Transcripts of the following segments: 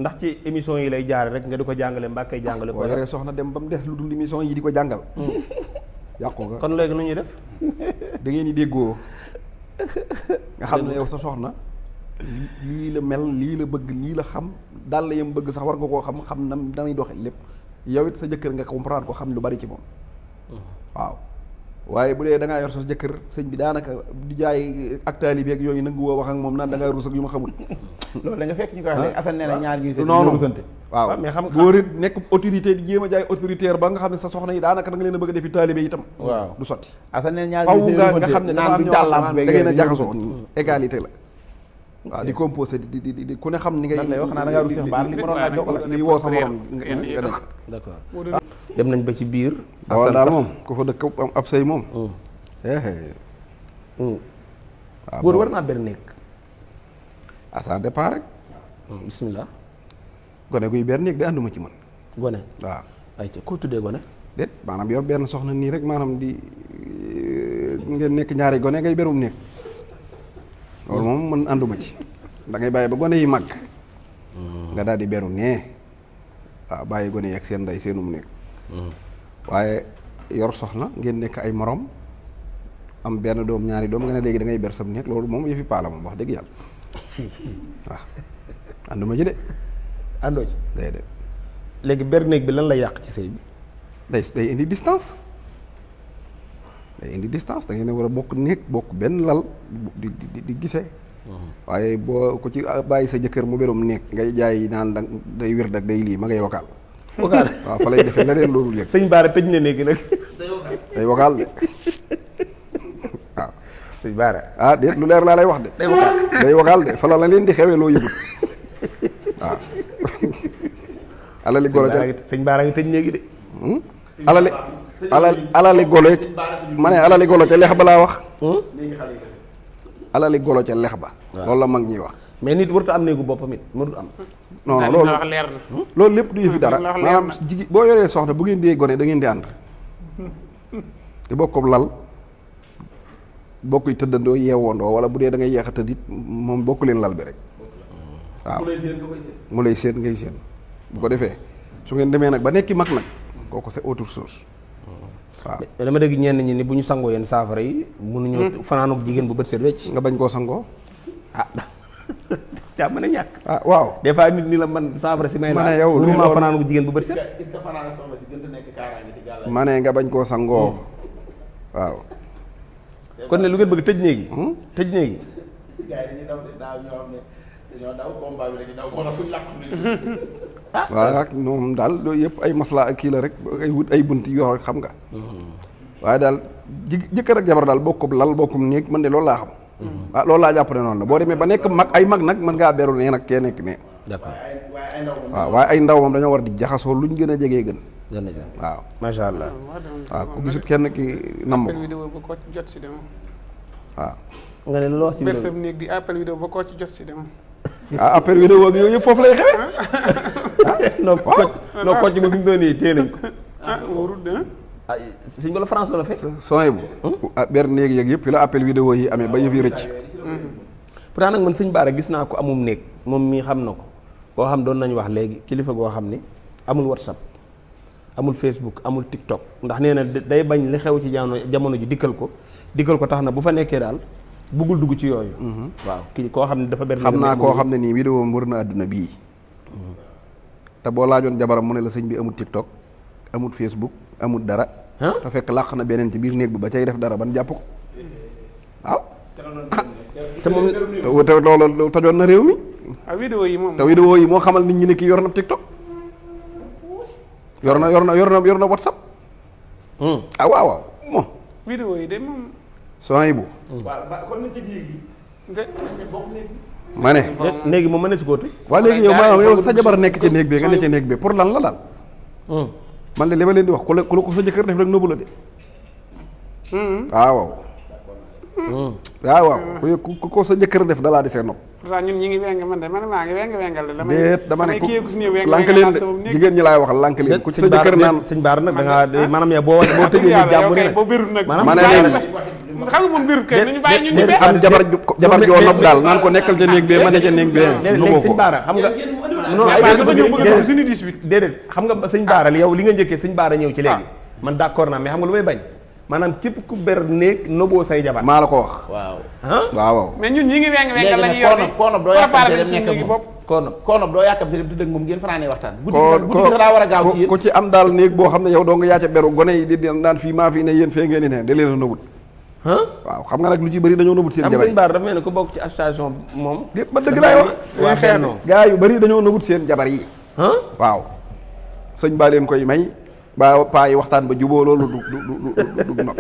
ndax ci émission yi lay jaare rek nga di ko jàngale mbaa kay jàngale. boo yoree soxna dem ba mu des lu dul émission yi di ko jàngal. yàqu nga kon léegi nu ñuy def. da ngeen di déggoo nga xam ne yow sa soxna lii la mel lii la bëgg lii la xam daal la yam bëgg sax war nga koo xam nam damay doxe lépp yow it sa jëkkër nga comprendre ko xam lu bari ci moom. waaw waaye bu dee da ngaa yor sa jëkkër sëñ bi daanaka di jaay ak taalibe ak yooyu nangu woo wax ak moom naan da ngaa rus ak yu ma xamul. loolu la nga fekk ñu koy wax léegi Assane nee na ñaar ñuy seet noonu rusante. waaw mais xam góor it nekk autorité di jéem a jaay autoritaire ba nga xam ne sa soxna yi daanaka da nga leen a bëgg a defi taalibe itam. waaw du sotti. Assane nee na ñaar faw ñuy seet nga xam ne naan du jàllam da ngeen a jaxasoo égalité la. waaw di composé di ku ne xam ni ngay. lan lay wax xanaa da ngaa rus Cheikh Bara li ma doon laaj jox la. li woo sa morom nga dem. d'accord dem nañ ba ci biir. waaw daal moom ku fa dëkk ab sëy moom. góor war naa benn néeg. ah ça dépend rek. bismillah. gone guy benn néeg de ànduma ci man. gone waaw. ay ca koo tuddee gone. déet maanaam yor benn soxna nii rek maanaam di ngeen nekk ñaari gone ngay berum néeg loolu moom man ànduma ci da ngay bàyyi ba gone yi màgg nga daal di beru nee waaw bàyyi gone yi ak seen ndey seenum néeg waaye yor soxna ngeen nekk ay morom am benn doom ñaari doom nga ne léegi da ngay ber sam néeg loolu moom yëfi paala moom wax dëgg yàlla waaw ànduma ci de àndoo ci. déedéet léegi ber néeg bi lan la yàq ci sëy bi. day indi distance day indi distance da ngeen ne war a bokk néeg bokk benn lal di gisee waaye boo ko ci bàyyi sa jëkkër mu berum néeg ngay jaay naan da day wér dak day lii ma ngay wakaal wakaal waaw fa lay defee leneen loolu léegi sëñ Bara tëj na néegi nag. day wakaal de waaw sëñ Bara ah déet lu leer laa lay wax de day wakaal de fa la leen di xewee loo yëgut waaw alali golo ca sëñ Bara ngi tëj néegi de. alali golo ma ne alali golo ca lex ba laa wax alali golo ca lex ba loolu la mag ñuy wax mais nit warut am néegu boppam it warut am. non loolu loolu lépp du yëfi dara maanaam jigi boo yoree soxna bu ngeen dee gone da ngeen di ànd di bokk lal bokkuy tëddandoo yeewandoo wala bu dee da ngay yeex a tëdd it moom bokk leen lal bi rek waaw mu lay séen ngay séen bu ko defee su ngeen demee nag ba nekki mag nag kooku c'est autre chose waaw dama dégg ñenn ñi ni bu ñu sangoo yenn saafara yi mënuñoo fanaanuk jigéen bu bët set wecc. nga bañ koo sangoo ah daa mën a ñàkk. ah waaw des fois nit ni la man saafara si may ma ne yow lu ma fanaanuk jigéen bu bët set. ma ne nga bañ koo sangoo waaw kon ne lu ngeen bëgg tëj néegi tëj néegi waaw ak moom daal loolu yëpp ay masla ak kii la rek ay wut ay bunt yoo xam nga waaye daal jëkkër ak jabar daal bokkum lal bokkum néeg man de loolu laa xam ah loolu laa jàpp ne noonu la boo demee ba nekk mag ay mag nag mën ngaa beru nee nag kee nekk ne d'accord waaw waaye ay ndaw moom dañoo war di jaxasoo luñ gën a jegee gën waaw macha allah waaw ku gisut kenn ki namm ko vidéo ba ko ci jot si dem waaw nga ne loo wax ci bersam néeg di appel vidéo ba ko ci jot si dem ah appel vidéo ak yooyu yëpp foofu lay xewe non kocc ba fi mu doon nii téye nañ ko wóorul de ah suñ ko la France la fekk sooy bu ber néeg yeeg yëpp fi la appel vidéo yi amee ba yëf yi rëcc pourtant nag man sëñ Bara gis naa ko amum néeg moom mii xam na ko koo xam doon nañu wax léegi kilifa goo xam ni amul WhatsApp amul Facebook amul TikTok ndax nee na day bañ li xew ci jamono ji dikkal ko tax na bu fa nekkee daal bëggul dugg ci yooyu waaw kii koo xam ne dafa benn xam naa koo xam ne nii vidéo wër na àdduna bii te boo laajoon jabaram mu ne la sëñ bi amul TikTok amul Facebook amul dara te fekk làq na beneen ci biir néeg bi ba cay def dara ban jàpp ko waaw te moom te loolu tojoon na réew mi ah vidéo yi moom te vidéo yi moo xamal nit ñi ne kii yor na TikTok yor na WhatsApp ah waaw waaw moom vidéo yi de moom sooy bu ma ne néegi moom mën na si ko tëj waa léegi yow maanaam yow sa jabar nekk ci néeg bi nga ne ci néeg bi pour lan la daal man de li ma leen di wax ku la ko sa jëkkër def rek nëbbu la de waaw waaw ku ko sa jëkkër def dalaa di see nopp pourtant ñun ñi ngi weng man de man maa ngi wengal de déet dama ne kii ku si ñëw lànk leen de jigéen ñi laay waxal lànk leen ku ci sa jëkkër naan sëñ Bara nag da ngaa maanaam yow boo tëjee ñu jàmm ne boo birut nag ma ne leen xam nga moom birut kay ñu bàyyi ñun am jabar joo nopp daal naan ko nekkal ca néeg bee ma ne ca néeg bee léegi sëñ Bara xam nga non ay dafa ñëw bëgg suñu 18 déedéet xam nga sëñ Baara yow li nga njëkkee sëñ Baara ñëw ci léegi man d'accord naa mais xam nga lu may bañ maanaam képp ku ber néeg noboo say jabar maa la ko wax. waaw waaw. mais ñun ñi ngi wengal la ñuy léegi yor nag koonob doo yàkkamte dem nekk léegi bopp koonob doo yàkkamte dem tëdd ak moom ngeen fanaanee waxtaan ko guddi daa war a gaaw ci yéen ku ci am daal néeg boo xam ne yow doo nga yaa ca beru gone yi di daan fii maa fii ne yéen fee ngeen di ne da leen a nëbut. waaw xam nga nag lu ci bëri dañoo nëbut seen am jabar sëñ Baara dafa mel ne ku bokk ci association moom déet ba dëgg laay wax waa Benno gaa yu bëri dañoo nëbut seen jabar yi waaw sëñ baa leen koy may ba paa yi waxtaan ba juboo loolu du not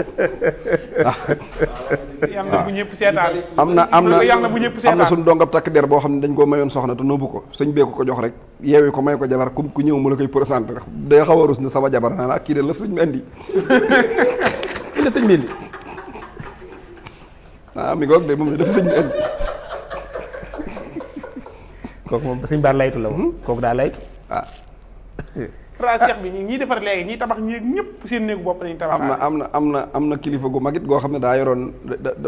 yàlla bu ñëpp seetaan am na bu ñëpp seetaan am na suñu dongab takk der boo xam ne dañ ko mayoon soxna te nëbbu ko sëñ bee ko jox rek yeewi ko may ko jabar ku ñëw mu la koy présenté day xaw a rus ne sama jabar naa ak kii de la sëñ bi andi kii la sëñ bi indi mi ngoog de moom ne dafa sëñ bi indi kooku moom sëñ Baara laytu la moom kooku daa laytu fra Cheikh bi ñii defar léegi ñii tabax ñi ñëpp seen néegu bopp lañu tabax am na kilifa gu magit goo xam ne daa yoroon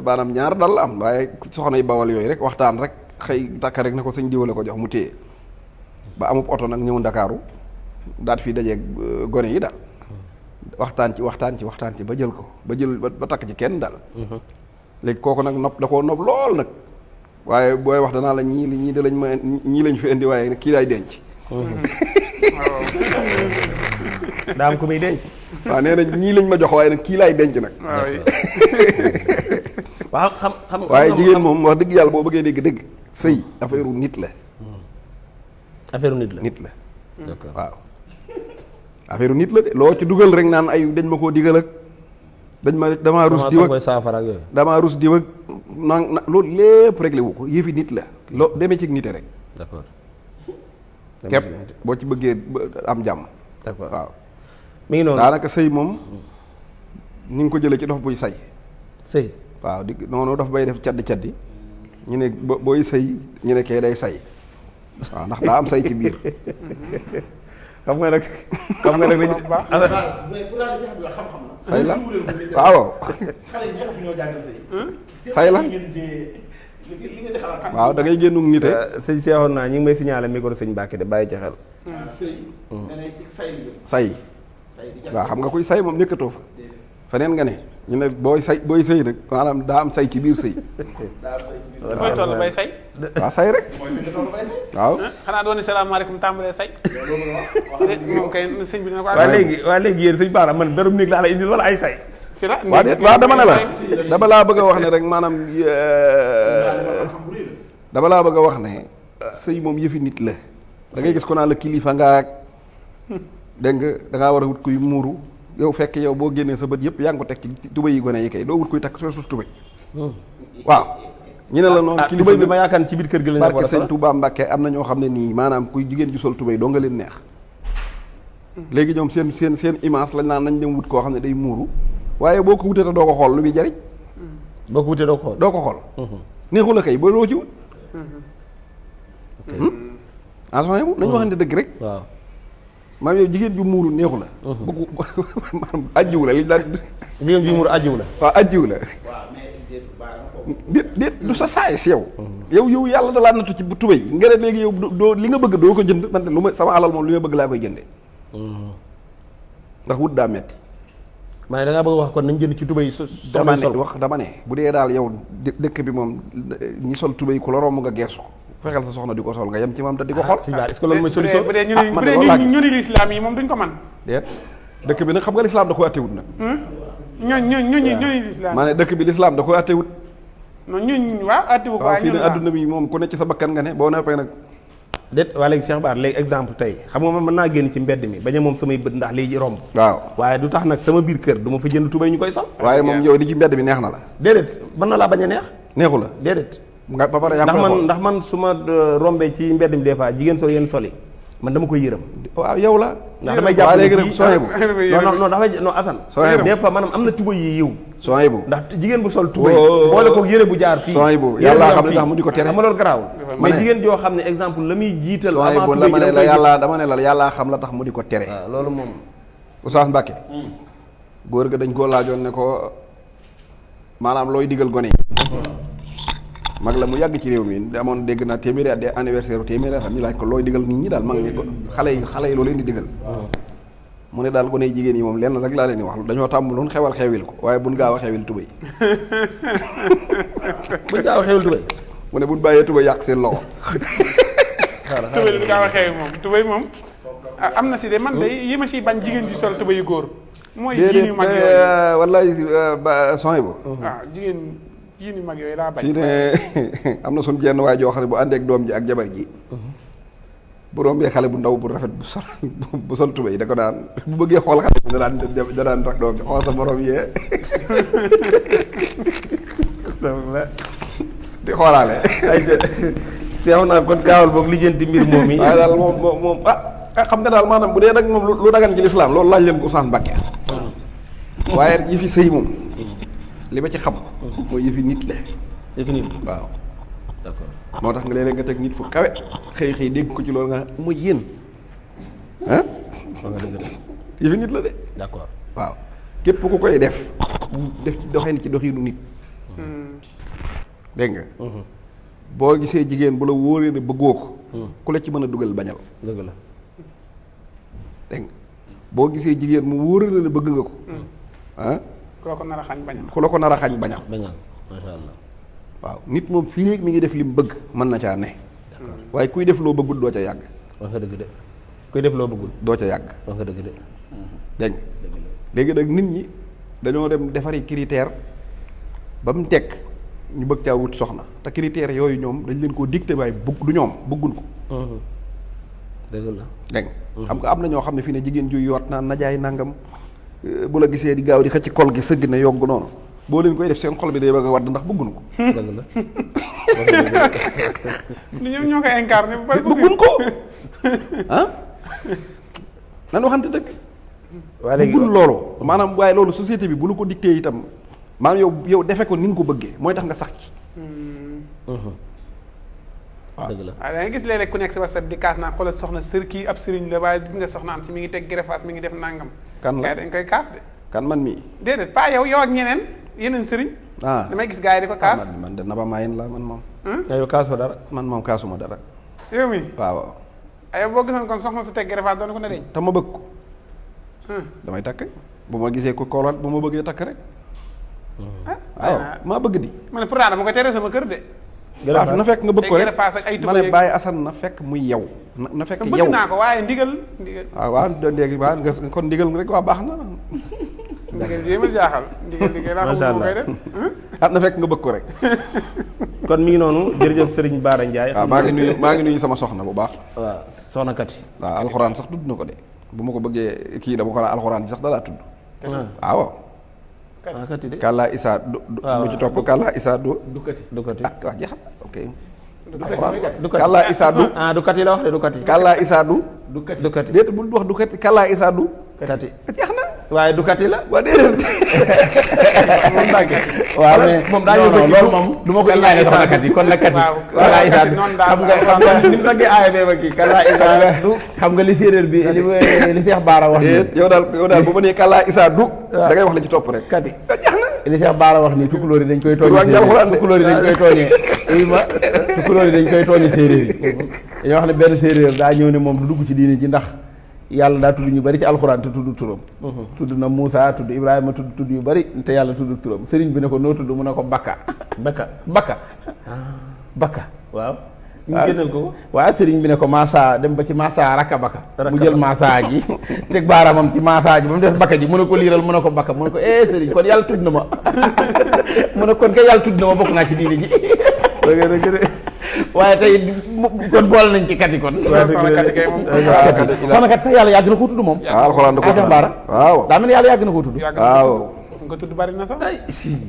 maanaam ñaar dal am waaye soxna yi bawal yooyu rek waxtaan rek xëy takka rek ne ko sëñ diwale ko jox mu téye ba amub oto nag ñëw Ndakaaru daat fii dajeeg gone yi daal waxtaan ci ba jël ko ba takk ci kenn daal léegi kooku nag da koo nopp lool nag waaye booy wax danaa la ñii de lañ ma ñii lañ fi indi waaye kii laay denc daa am ku muy denc waaw nee na ñii lañ ma jox waaye nag kii laay denc nag waaw xam waaye jigéen moom wax dëgg yàlla boo bëggee dégg sëy affaire u nit la affaire nit la d'accord waaw affaire nit la de loo ci dugal rek naan ay dañ ma koo digal ak damaa rus diw ak saafara ak yooyu damaa rus diw ak na loolu lépp réglé wu ko yëfi nit la loo demee ci nite rek d'accord képp boo ci bëggee am jàmm d'accord waaw mi ngi noonu daanaka sëy moom ni nga ko jëlee ci dof buy say sëy waaw di noonu daf bay def caddi ñu ne booy sëy ñu ne kee day say waaw ndax daa am say ci biir xam nga nag lañu say la waaw say la waaw da ngay génnum nite sëñ seexoon naa ñu ngi may signaler micro sëñ Mbàkke de bàyyi ci xel say waaw xam nga kuy say moom nekkatoo fa feneen nga ne ñu ne booy sëy nag maanaam daa am say ci biir sëy mooy toll bay say waaw say rek waaw xanaa doon ni salaamaaleykum tàmbalee say moom kay sëñ bi dina ko waa léegi yéen sëñ Bara man berum néeg laa la indil wala ay say si la waaw déet waaw dama laa bëgg a wax ne rek maanaam dama laa bëgg a wax ne sëy moom yëfi nit la da ngay gis ko naa la kilifa ngaak dégg nga da ngaa war a wut kuy muuru yow fekk yow boo génnee sa bët yëpp yaa ngi ko teg ci tubay yi gone yi kay doo wut kuy takk soo sus tubay waaw ñu ne la noonu kilifa tubay bi ma yaakaar ci biir kër gi la barke sëñ Touba Mbàkke am na ñoo xam ne nii maanaam kuy jigéen ju sol tubay doo nga leen neex léegi ñoom seen image lañ naan nañ dem wut koo xam ne day muuru waaye boo ko wutee te doo ko xool lu muy jariñ boo ko wutee doo ko xool neexu la kay ba loo ci wut ensoy bu nañu waxante dëgg rek waaw maanaam yow jigéen ju muuru neexu la bu maanaam ajjiwu la li daan jigéen ju muuru ajjiwu la waaw ajjiwu la déet du sa saay si yow yow yàlla da laa nattu ci bu tubéy nga ne léegi yow doo li nga bëgg doo ko jënd man de lu ma sama alal moom li ma bëgg laa koy jëndee ndax wut daa metti maa da ngaa bëgg wax kon nañ jënd ci tubéy dama ne bu dee daal yow dëkk bi moom ñi sol tubéy ku la romb nga geesu ko fexeel sa soxna di ko sol nga yem ci moom te di ko xool est-ce que loolu mooy solution bu dee ñu ni lislaam yi moom duñ ko man déet dëkk bi nag xam nga lislaam da ko attewut nag ñooñu lislaam maa ne dëkk bi lislaam da ko attewut non ñun waaw attiwu ko waaw fii ne adduna bi moom ku ne ci sa bakkan nga ne boo noppee nag déet waa léegi Cheikh Bara léegi exemple tey xam nga man mën naa génn ci mbedd mi bañ a moom samay bët ndax lii romb waaw waaye du tax nag sama biir kër du ma fa jënd tubéy ñu koy sol waaye moom yow di ci mbedd mi neex na la déedéet mën na laa bañ a neex neexu la déedéet nga ba pare ndax man su ma rombee ci mbedd mi des fois jigéen sol yenn sol yi man dama koy yërëm waaw yow la ndax damay jàpp léegi nag sooy bu non dafay non Assane des fois maanaam am na tubéy yi yiw sooy bu ndax jigéen bu sol tubéy boole ko yére bu jaar fii sooy bu yàlla xam ne tax mu di ko tere xam nga loolu garaawul mais jigéen joo xam ne exemple la muy jiital sooy bu la ma ne la yàlla dama ne la yàllaa xam la tax mu di ko tere waaw loolu moom Oustaz Mbacke góor ga dañ koo laajoon ne ko maanaam looy digal gone yi mag la mu yàgg ci réew mi amoon dégg naa téeméeri at de anniversaire téeméeri at ñu laaj ko looy digal nit ñi daal mag ñi ko xale yi loo leen di digal mu ne daal ko ne jigéen yi moom lenn rek laa leen di wax dañoo tàmbaloon xewal xewil ko waaye buñ gaaw a xewil tubéy buñ gaaw a xewil tubéy mu ne buñ bàyyee tubéy yàq seen loxo tubéy lu gaaw a xewi moom tubéy moom am na si de man de yi ma siy bañ jigéen ji sol tubéy yu góor mooy jiin yu mag yooyu wallaay son bu waaw jigéen jiin yu mag yooyu laa bañ fii ne am na suñ jenn waay joo xam ne bu àndee ak doom ji ak jabar ji bu rombee xale bu ndaw bu rafet bu sol tubéy da ko daan bu bëggee xool xale bi da daan tax doom ji xool sa morom yee di xoolaale seexu naa kon gaawal boog lijjanti mbir moom yi waaye daal moom xam nga daal maanaam bu dee nag moom lu dagan ci lislaam loolu laaj leen ko Oustaz Mbacké waaye yëfi sëy moom li ma ci xam mooy yëfi nit la yëfi nit waaw d'accord moo tax nga léeg-léeg nga teg nit fu kawe xëy dégg ko ci loolu nga mooy yéen ah yëfi nit la de d'accord waaw képp ku koy def ci doxee ci doxinu nit dégg nga boo gisee jigéen bu la wóoree ne bëggoo ko ku la ci mën a dugal bañal dëgg la dégg nga boo gisee jigéen mu wóoree ne bëgg nga ko ah ku la ko nar a xañ bañal ku la ko nar a xañ bañal bañal masha Allah waaw nit moom fii léegi mi ngi def li mu bëgg mën na caa ne waaye kuy def loo bëggul doo ca yàgg wax nga dëgg de kuy def loo bëggul doo ca yàgg wax nga dëgg de dégg nga léegi nag nit ñi dañoo dem defari critère ba mu tekk ñu bëgg caa wut soxna te critères yooyu ñoom dañ leen koo dicté waaye du ñoom bëggun ko dëgg la dégg nga xam nga am na ñoo xam ne fii ne jigéen ju yoot naan na jaay nangam bu la gisee di gaaw di xëcc kol gi sëgg na yogg noonu boo leen koy def seen xol bi day bëgg a wadd ndax bëggun ko dëgg la ni ñoom ñoo koy incarné bu bari bëggun ko ah nan waxante dëgg waaye léegi bëggul loolu maanaam waaye loolu société bi bu lu ko dicté itam maanaam yow defe ko ni nga ko bëggee mooy tax nga sax ci waaw dëgg la waaw da ngay gis léeg-léeg ku nekk si WhatsApp di kaas naa xoolal soxna sër kii ab sëriñ la waaye gis nga soxnaam si mi ngi teg greffage mi ngi def nangam kan la gars yi dañ koy kaas de kan man mii déedéet pas yow ak ñeneen yeneen sëriñ damay gis gars yi di ko kaas man de naba maayin la man moom yow kaas fa dara man moom kaasuma dara yow mi waaw ay boo gisoon kon soxna su teg greffage doon ko ne deñ te ma bëgg ko damay takk bu ma gisee ko koolaat bu ma bëggee takk rek waaw maa bëgg di ma ne pourtant dama ko tere sama kër de waaw na fekk nga bëgg ko rek ay ma ne Baye Assane na fekk muy yow na fekk yow bëgg naa ko waaye ndigal waaw léegi waaw nga kon ndigal rek waa baax na ndigal jéem a jaaxal ndigal laa xam koy def na fekk nga bëgg ko rek kon mi ngi noonu jërëjëf Serigne Bara Ndiaye waaw maa ngi nuyu sama soxna bu baax waaw soxna kat yi waaw alxuraan sax tudd na ko de bu ma ko bëggee kii dama ko la alxuraan sax dalaa tudd waaw kati de Kalla Issa du ci topp Kalla Issa du kati waaw jeexal ok du Kalla Issa du du kati la wax de du kati Kalla Issa du kati déet bul wax du kati Kalla Issa du kati jeex na waaye du kati la waa déedéet moom dàgge waaw mais moom daa yóbbu loolu moom du ma ko ñaanee soxna kat yi kon la kat yi Kalla Issa du xam nga ni mu daggee aaya bee ba kii Kalla Issa du xam nga li séeréer bi li Cheikh Bara wax ni yow daal bu ma nee Kalla Issa du da ngay wax la ci topp rek kati jeex na li Cheikh Bara wax ni tukulóor yi dañ koy tooñee tukulóor yi dañ koy tooñee tukulóor yi dañ koy tooñee séeréer yi dañoo wax ne benn séeréer daa ñëw ne moom du dugg ci diine ji ndax yàlla daa tudd ñu bari ci alxuraan te tudd turam tudd na Moussa tudd Ibrahima tudd yu bari te yàlla tudd turam sëriñ bi ne ko noo tudd mu ne ko bakka waaw ñu génnal ko waaw sëriñ bi ne ko masa dem ba ci masa rakka bakka mu jël masa ji teg baaraamam ci masa ji ba mu def bakka ji mu ne ko liiral mu ne ko bakka mu ne ko sëriñ kon yàlla tudd na ma mu ne kon kay yàlla tudd na ma bokk naa ci diine ji waaye tey kon boole nañ ci kat yi kon soxna kat yi kay moom soxna kat sax yàlla yàgg na koo tudd moom waaw alxuraan da ko Cheikh Bara waaw daa mel ni yàlla yàgg na koo tudd waaw nga tudd bari na sax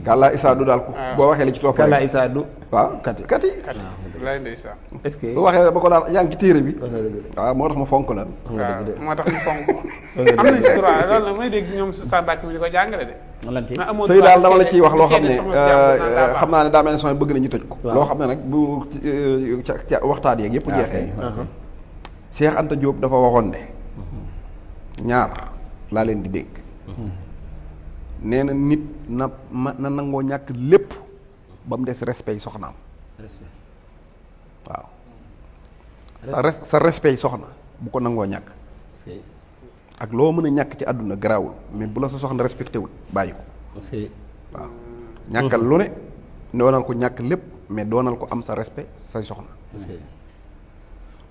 Kalla Issa du daal ko boo waxee li ci topp Kalla Issa du waaw kati lay ndeysaan est-ce que su waxee ba ko daal yaa ngi ci téere bi waaw moo tax ma fonk la waaw moo tax ñu fonk am nañ si droit loolu nag may dégg ñoom su sa bàkk mi di ko jàngale de sëy daal dama la ciy wax loo xam ne xam naa ne daa mel ne sama bëgg nañu tëj ko loo xam ne nag bu ca waxtaan yeeg yëpp jeexee Cheikh Anta Diop dafa waxoon ne ñaar laa leen di dénk nee na nit na nangoo ñàkk lépp ba mu des respect soxnaam waaw sa respect soxna bu ko nangoo ñàkk ak loo mën a ñàkk ci àdduna garaawul mais bu la sa soxna respecté wul bàyyi ko waaw ñàkkal lu ne doonal ko ñàkk lépp mais doonal ko am sa respect say soxna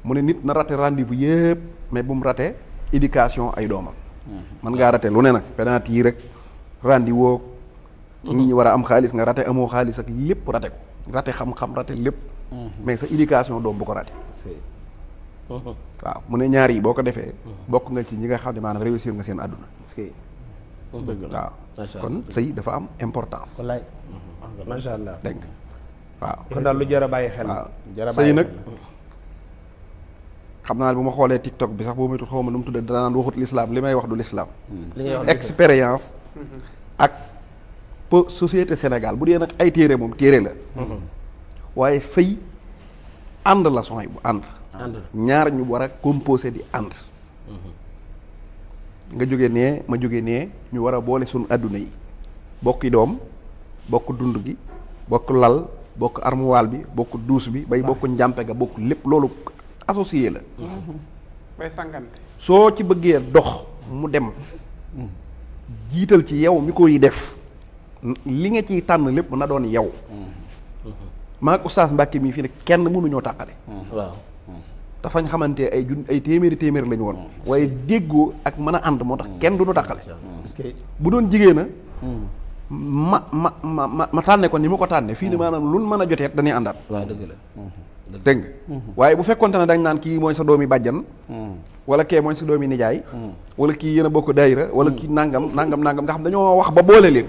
mu ne nit na raté rendez-vous yëpp mais bu mu raté éducation ay doomam mën ngaa raté lu ne nag penalty yi rek rendez-vous nit ñi war a am xaalis nga raté amoo xaalis ak lépp raté ko raté xam-xam raté lépp mais sa éducation doom bu ko raté waaw mu ne ñaar yi boo ko defee bokk nga ci ñi nga xam ne maanaam réussir nga seen àdduna waaw kon sëy dafa am importance wallaay macha allah dégg nga waaw kon daal lu jar a bàyyi xel waaw sëy nag xam naa ne bu ma xoolee TikTok bi sax boo moytu xaw ma nu mu tuddee danaan waxut l'islam li may wax du l'islam li ngay wax expérience ak société Sénégal bu dee nag ay téere moom téere la waaye sëy ànd la soxna bu ànd ñaar ñu war a composé di ànd nga jóge nee ma jóge nee ñu war a boole suñu àdduna yi bokki doom bokk dund gi bokk lal bokk armoire bi bokk douche bi bay bokk njàmpe ga bokk lépp loolu associé la bay sangante soo ci bëggee dox mu dem jiital ci yow mi koy def li nga ciy tànn lépp na doon yow maa ak oustaz Mbàkke mii fii ne kenn mënuñoo tàqale waaw te fañ xamante ay téeméeri lañu woon waaye déggoo ak mën a ànd moo tax kenn du ñu tàqale bu doon jigéen a ma tànne ko ni ma ko tànne fii ne maanaam luñ mën a joteet dañuy àndaat waaw dëgg la dégg nga waaye bu fekkonte ne dañ naan kii mooy sa doomi bàjjan wala kee mooy sa doomi nijaay wala kii yéen a bokk daayira wala kii nangam nga xam dañoo wax ba boole leen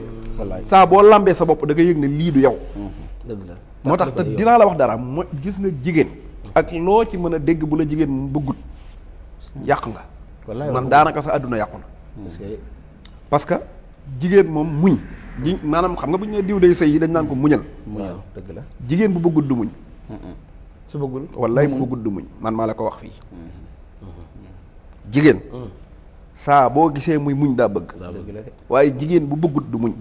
saa boo lambee sa bopp da nga yëg ne lii du yow dëgg la moo tax te dinaa la wax dara mooy gis nga jigéen ak loo ci mën a dégg bu la jigéen bëggut yàq nga man daanaka sa àdduna yàqu na parce que jigéen moom muñ maanaam xam nga bu ñu nee diw day sëy yi dañ naan ko muñal dëgg la jigéen bu bëggut du muñ su bëggul wallaay bu bëggut du muñ man maa la ko wax fii jigéen saa boo gisee muy muñ daa bëgg waaye jigéen bu bëggut du muñ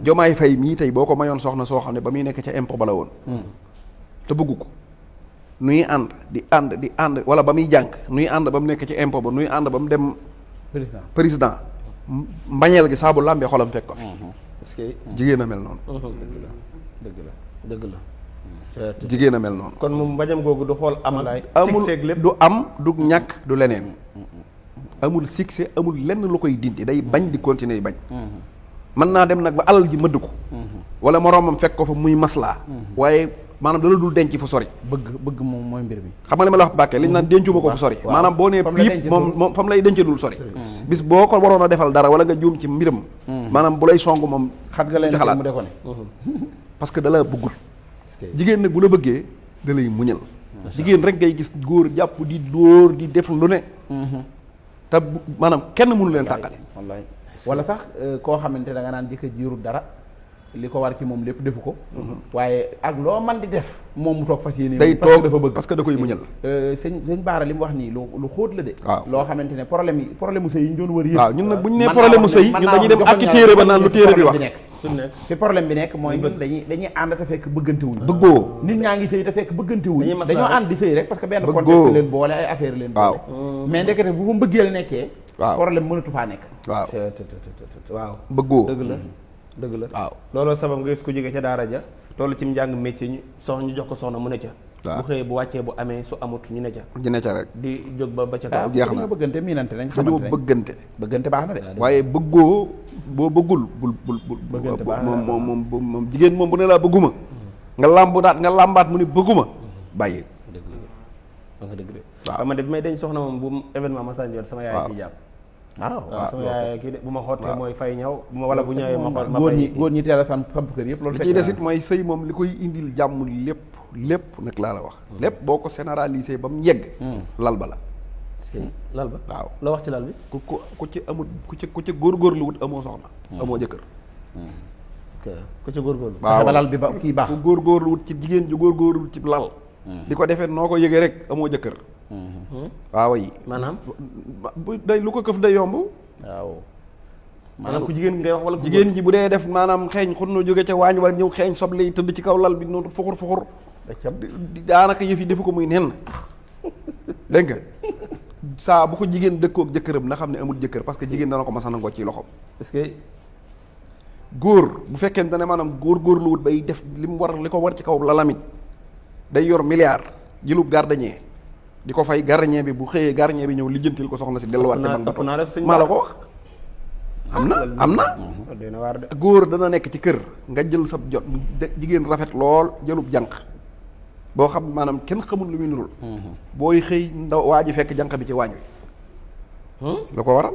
Jomaay Fay mii tey boo ko mayoon soxna soo xam ne ba muy nekk ca impôt ba la woon te bëggu ko nuy ànd wala ba muy jàng nuy ànd ba mu nekk ci impôt ba nuy ànd ba mu dem président mbañeel gi saabu làmbee xolam fekk ko fi jigéen a mel noonu dëgg la jigéen a mel noonu kon moom mbajam googu du xool amul lépp du am du ñàkk du leneen amul succès amul lenn lu koy dindi day bañ di continuer bañ mën naa dem nag ba alal ji mëdd ko wala moroomam fekk ko fa muy maslaa waaye maanaam dala dul denc fu sori bëgg moom mooy mbir mi xam nga li ma la wax Mbàkke liñ naan dencuma ko fu sori maanaam boo nee piip moom fa mu lay denc dul sori bis boo ko waroon a defal dara wala nga juum ci mbiram maanaam bu lay song moom xat nga leen ci xalaat mu de ko ne parce que dala bëggul jigéen nag bu la bëggee da lay muñal jigéen rek ngay gis góor jàpp di dóor di def lu ne te maanaam kenn mënu leen tàqale wallaay wala sax koo xamante da nga naan jëkkër jiirul dara li ko war ci moom lépp defu ko waaye ak loo man di def moom mu toog fas yéene day parce que toog dafa bëgg parce que da koy muñal sëñ Baara li mu wax nii lu xóot la de waaw loo xamante ne problème mu sëy yi ñu doon wër yëpp waaw ñun nag bu ñu nee problème mu sëy ñun dañuy dem ak ci téere ba naan lu téere bi wax fi problème bi nekk mooy ñun dañuy ànd te fekk bëggante wuñ bëggoo nit ñaa ngi sëy te fekk bëggante wuñ dañuy maslaa dañoo rek. ànd di sëy rek parce que benn Bëggoo. contexte leen boole ay affaire leen waaw boole mais ndekete bu fa mbëggeel nekkee waaw problème mënatu faa nekk waaw waaw bëggoo dëgg la dëgg la waaw looloo sabab nga gis ko jóge ca daara ja loolu ci njàng métier ñu soxna ñu jox ko soxna mu ne ca waaw bu xëyee bu wàccee bu amee su amut ñu ne ca ñu ne ca rek di jóg ba ca waaw kaw jeex na. dañoo bëggante miinante nañ dañoo xamante nañ bëggante bëggante baax na de waaye bëggoo boo bëggul bul Bëggante baax na. moom jigéen moom bu ne laa bëgguma nga làmbaat mu ne bëgguma bàyyi dëgg la nga dëgg de waaw. waaw man de bi may denc soxna moom bu événement ma sànni yoon sama yaay waaw. ciy jàpp waaw waaw sama yaay kii de bu ma xottee waaw. mooy fay ñaw bu ma wala bu ñëwee ma xool ma góor fay ñi góor ñi teel a samp kër yëpp loolu li ciy des it mooy sëy moom li koy indil jàmm lépp nag laa la wax lépp boo ko généraliser ba mu yegg lal ba la lal ba waaw loo wax ci lal bi ku ci amul ku ci góorgóorlu wut amoo soxna amoo jëkkër ku ci góorgóorlu waaw fexe ba lal bi ba kii baax ku góorgóorlu wut ci jigéen ju góorgóorlu wut ci lal di ko defee noo ko yëgee rek amoo jëkkër waaw yi maanaam bu day lu ko këf day yomb waaw maanaam ku jigéen ngay wax wala jigéen ji bu dee def maanaam xeeñ xun na jóge ca waañ wala ñëw xeeñ soble yi tëdd ci kaw lal bi noonu fuxur daanaka yëf yi defu ko muy nen dégg nga saa bu ko jigéen dëkkook jëkkëram na xam ne amul jëkkër parce que jigéen dana ko masa nangoo ci loxoom est-ce que góor bu fekkente ne maanaam góor lu wut bay def li mu war li ko war ci kaw lalamit day yor milliard jëlub gardien di ko fay gardien bi bu xëyee gardien bi ñëw lijjantil ko soxna si delluwaat ca ban bato maa la ko wax am na góor dana nekk ci kër nga jël sa jot jigéen rafet lool jëlub jànq boo xam maanaam kenn xamul lu muy nurul booy xëy ndaw waa ji fekk jànq bi ci waañ wi la ko waral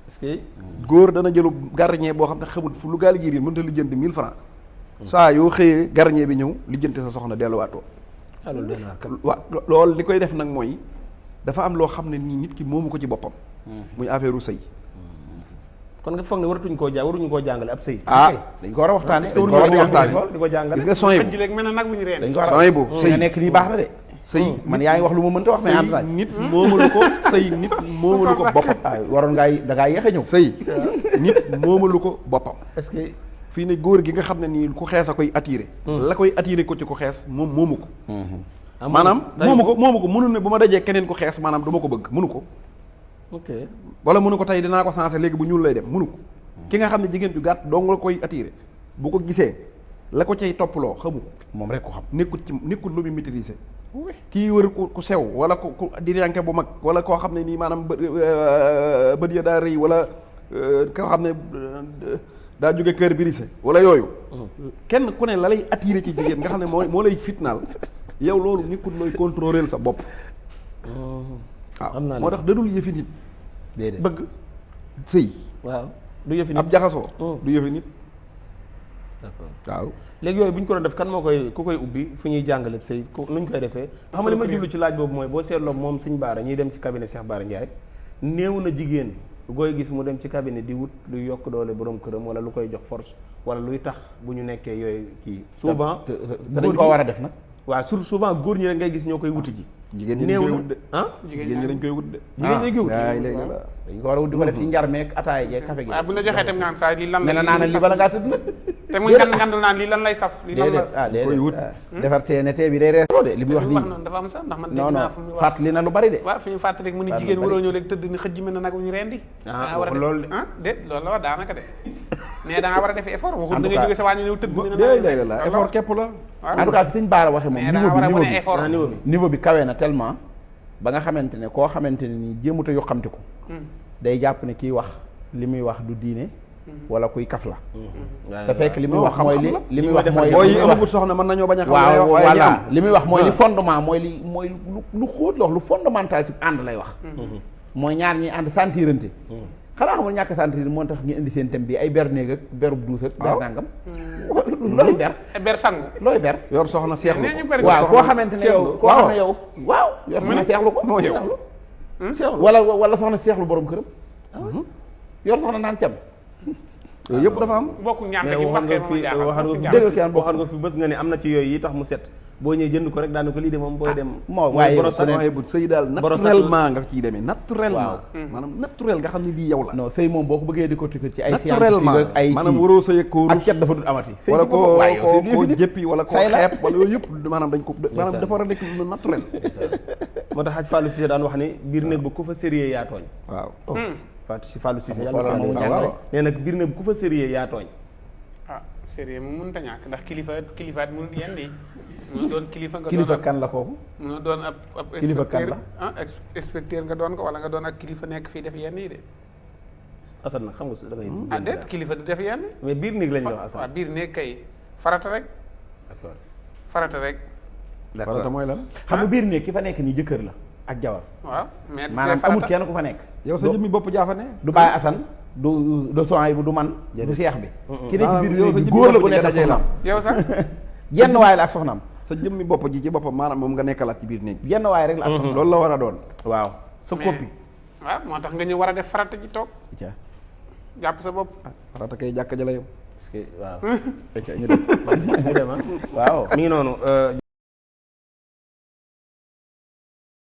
est-ce que góor dana jëlub gardien boo xam ne xamul fu lu gaal gi mënut a lijjanti 1000 francs saa yoo xëyee gardien bi ñëw lijjanti sa soxna delluwaatoo waaw loolu li koy def nag mooy dafa am loo xam ne nii nit ki moomu ko ci boppam muy affaire u sëy kon nga foog ne waruñu koo jàngale ab sëy dañ ko war a waxtaane di ko jàngale gis nga sony bu léegi mel na nag bu ñu reen dañ ko war a sony bu sëy nga nekk nii baax na de sëy man yaa ngi wax lu ma mënta wax mais ànd sëy nit moomalu ko sëy nit moomalu ko boppam waroon da ngaa yéex a ñëw sëy nit moomalu ko boppam est-ce que fii ne góor gi nga xam ne nii ku xees a koy attiré la koy attiré ko ci ku xees moom moomu ko maanaam moomu ko mënu ne bu ma dajee keneen ku xees maanaam du ma ko bëgg mënu ko ok wala mënu ko tey dinaa ko sensé léegi bu ñuul lay dem mënu ko ki nga xam ne jigéen ju gàtt dong la koy attiré bu ko gisee la ko cay topploo xamu ko moom rek ko xam nekkul lu muy maîtriser kii wër ku sew wala ku diriyanke bu mag wala koo xam ne nii maanaam bët ya daa rëy wala koo xam ne daa jóge kër birise wala yooyu kenn ku ne la lay attiré ci jigéen nga xam ne moo lay fitnaal yow loolu nekkul looy contrôler sa bopp waaw moo tax dadul yëfi nit déedéet bëgg sëy waaw du yëfi nit ab jaxasoo du yëfi nit d'accord waaw léegi yooyu bu ñu ko doon def kan moo koy ku koy ubbi fu ñuy jàngale sëy nu ñu koy defee xam nga li ma jublu ci laaj boobu mooy boo seetloo moom Sëñ Bara ñuy dem ci cabinet Cheikh Bara Ndiaye néew na jigéen gooy gis mu dem ci cabinet di wut luy yokk doole borom këram wala lu koy jox force wala luy tax bu ñu nekkee yooyu kii souvent te dañ ko war a def nag waaw souvent góor ñi rek ngay gis ñoo koy wuti ji jigéen ñi néew dañ koy wut de ah jigéen ñi dañ koy wut de jigéen ñi koy wut dañ ko war a wut di ko def ci njar meeg ataaya jeeg café gi waaw bu la joxee tam nga naan saa lii lan mel na naa ne li bala ngaa tëdd nag te muy ngandal naan lii lan lay saf lii lan la koy wut defar tee ne tee bi day reesoo de li muy wax nii noonu dafa am sax ndax man non dégg naa non fu muy wax fàttali na lu bari de waaw fi ñu fàttali rek mu ni jigéen waroo ñëw rek tëdd ni xëj ji mel na nag bu ñu rendi war a loolu ah déet loolu la wax daanaka de mais da nga war a def effort waxul da ngay tout cas jóge sa wàññi ñëw tëdd mel na déedéet la effort képp la en tout cas fi Sëñ Bara waxee moom mais da nga war a wane effort niveau bi kawe na tellement ba nga xamante ne koo xamante ne nii jéemuta yu xamti ko day jàpp ne kiy wax li muy wax du diine wala kuy kaf la te fekk li muy wax mooy li muy wax mooy booy yi amagut soxna mën nañoo bañ a xam waaw waaye voilà li muy wax mooy li fondement mooy lu xóot la wax lu fondamental ci ànd lay wax mooy ñaar ñi ànd sentirante xanaa xamul ñàkk sentir moo tax ñu indi seen thème bi ay ber néeg ak berub duus ak ber nangam looy ber sangu looy ber yor soxna seexlu ko waaw koo xamante ne yow koo xam ne yow waaw yor soxna seexlu ko moo yow seexlu wala soxna seexlu borom këram yor soxna naan cam yooyu yëpp dafa am bokku ñaan mais gi waxoon nga fi waxoon nga fi bés nga ne am na ci yooyu yi tax mu set boo ñëwee jënd ko rek daanu ko lii de moom booy dem moo waaye waaye bu sëy daal naturellement nga ciy demee naturellement maanaam naturel nga xam ne lii yow la non sëy moom boo ko bëggee di ko ci ay naturellement scientifique ak ay maanaam waroo sëy ak ko ak cet dafa dul amati wala ko jëppi wala ko say la xeeb wala yooyu yëpp maanaam dañ ko maanaam dafa war a nekk lu naturel moo tax Hadj Fallou Cissé daan wax ni biir néeg ba ku fa sérieux yaa tooñ waaw Fallou Cissé yàlla moomu jàngale nee nag biir néeg ba ku fa sérieux yaa tooñ ah sérieux mu mënut a ñàkk ndax kilifaat mënut yenn yi mu doon kilifa nga kilifa kan la kooku mu doon ab kilifa kan la inspecteur nga doon ko wala nga doon ak kilifa nekk fii def yenn yi de Assane nag xam nga da ngay ah déet kilifa du def yenn mais biir néeg lañ wax Assane waaw biir néeg kay farata rek d'accord farata rek farata mooy lan xam nga biir néeg ki fa nekk nii jëkkër la ak jabar waaw mais maanaam amul kenn ku fa nekk yow sa jëmmi bopp jaafa ne du bàyyi Assane du soin yi bu du man du seex bi ki ne ci biir yow néeg sa bi jëmmi góor la bu bopp nekk ak dajee la soxnaam yow sax jenn waay la ak soxnaam sa jëmmi bopp ji ci boppam maanaam moom nga nekkalaat ci biir néeg bi jenn waay rek la ak soxnaam loolu la war a doon waaw sa copie waaw moo tax nga ñëw war a def farata ji toog jàpp sa bopp farata kay jàkka ja la yow parce que waaw ñu dem ñu dem waaw mi ngi noonu